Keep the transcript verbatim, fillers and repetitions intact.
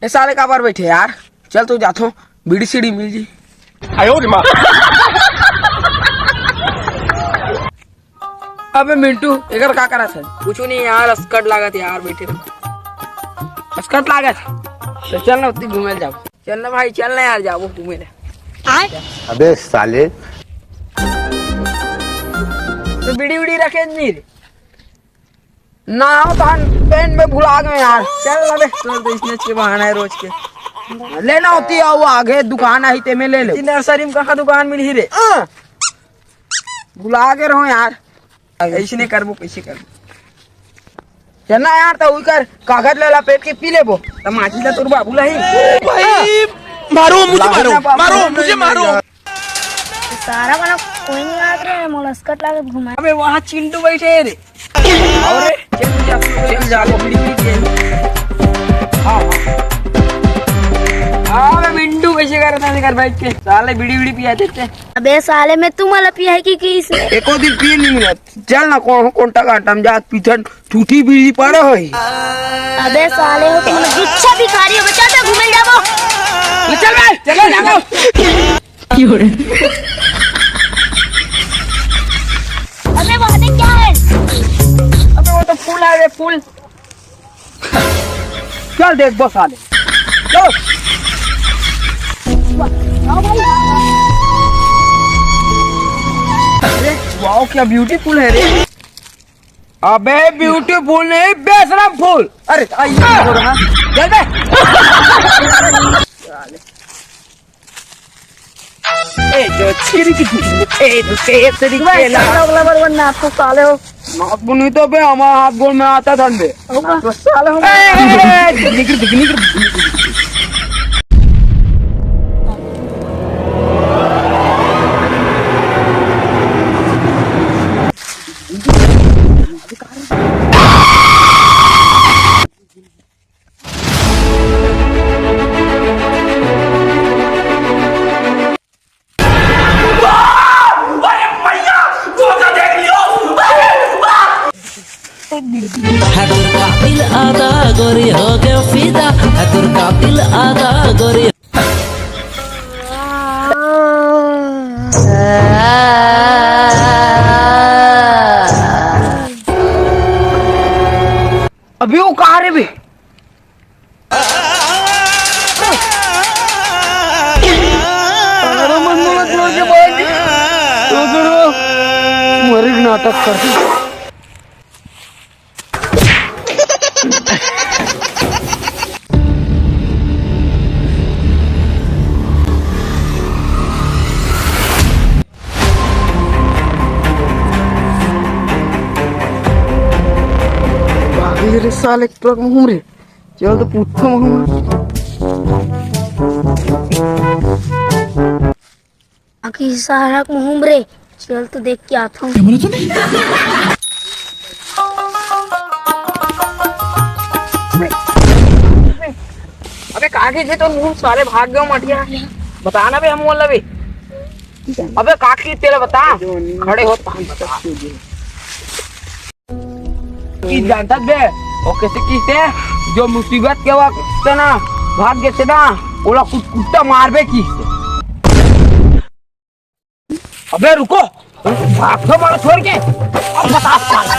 ए साले, काबर बैठे यार? चल तो जाथो, बीड़ी सीड़ी मिल जी। अबे मिंटू, एकर का करत है? कुछ नहीं यार, अस्कट लागत यार, बैठे रहो। अस्कट लागत? तो चल ना, उतनी घूमे जाओ। चल ना भाई, चल ना यार, जाओ घूमे ले। अबे साले। तो बीड़ी उड़ी रखे नहीं रे? ना हो तो हम पेन में भुला गए यार। चल ना बे, तोर तो इसने के बहाना है रोज के। लेना होती है, वो आगे दुकान आई, ते में ले ले। इतनी नर्सरी में कहाँ दुकान मिली रे? हाँ। भुला के रहो यार। ऐसे नहीं करबो, कैसे करबो? चल ना यार, तो उकर कागज ले ला, पेट के पी लेबो। तो माची ला तोर बाबू ला ही। भाई, मारो, मुझे मारो, मारो, मुझे मारो। सारा बना कोई नहीं आ रहे, मोला अस्कट लागे घुमा। अबे वहाँ चिंटू बैठे है रे। अरे चल जा, चल जा, वो बीड़ी पी के। हाँ, हाँ। हाँ, अबे मिंटू कैसे कर रहा था घर बैठ के? साले बीड़ी बीड़ी पियाते थे। अबे साले, मैं तुम्हाला पिया है कि किस? एको दिन पी नहीं मिला। चल ना, कौन, कौन टा घाटा में जात पीछन ठूठी बीड़ी पड़ा होई। अबे साले हो तुम, गुच्छा भिखारी हो, चल बे, घूमे जाबो। ले चल बे, चलो जाबो। अबे वहाँ देख क्या है? अबे वो तो फूल आ रहे, फूल। चल देख बस साले। चलो। अरे वाओ, क्या ब्यूटीफुल है रे। अबे ब्यूटीफुल नहीं, बेशरम फूल। अरे आई हो रहा। चल बे। ए जो छिरी की, ए तो के तेरी मैं के ला। साला अगला बार वो नाप को साले हो। नाप को नहीं तो बे, हमारा हाथ गोल में आता था बे। होगा। तो साले हो। ए, ए, ए, निकल, निकल, निकल। है तोर कातिल आधा गोरी हो गयो फिदा, है तोर कातिल आधा गोरी। अभी वो कहाँ रे बे? अरे मन मोला छोड़ के भाग गया। तो करो, मरे के नाटक कर। भाग ले रे साले, ट्रक में घूम रे। चल तो पूछो मत। आखिर सारा घूम रे। चल तो देख के आता हूँ। अबे काकी जी तो मुंह साले भाग गए मटिया। बताना बे हम बोल बे। अबे काकी तेरा बता। खड़े हो तो हम बता। की जानता बे, वो कैसे किसे जो मुसीबत के वक्त ना भाग गए थे ना, ओला कुछ कुत्ता मारबे की। अबे रुको, भाग तो मारो छोड़ के। अब बता साला।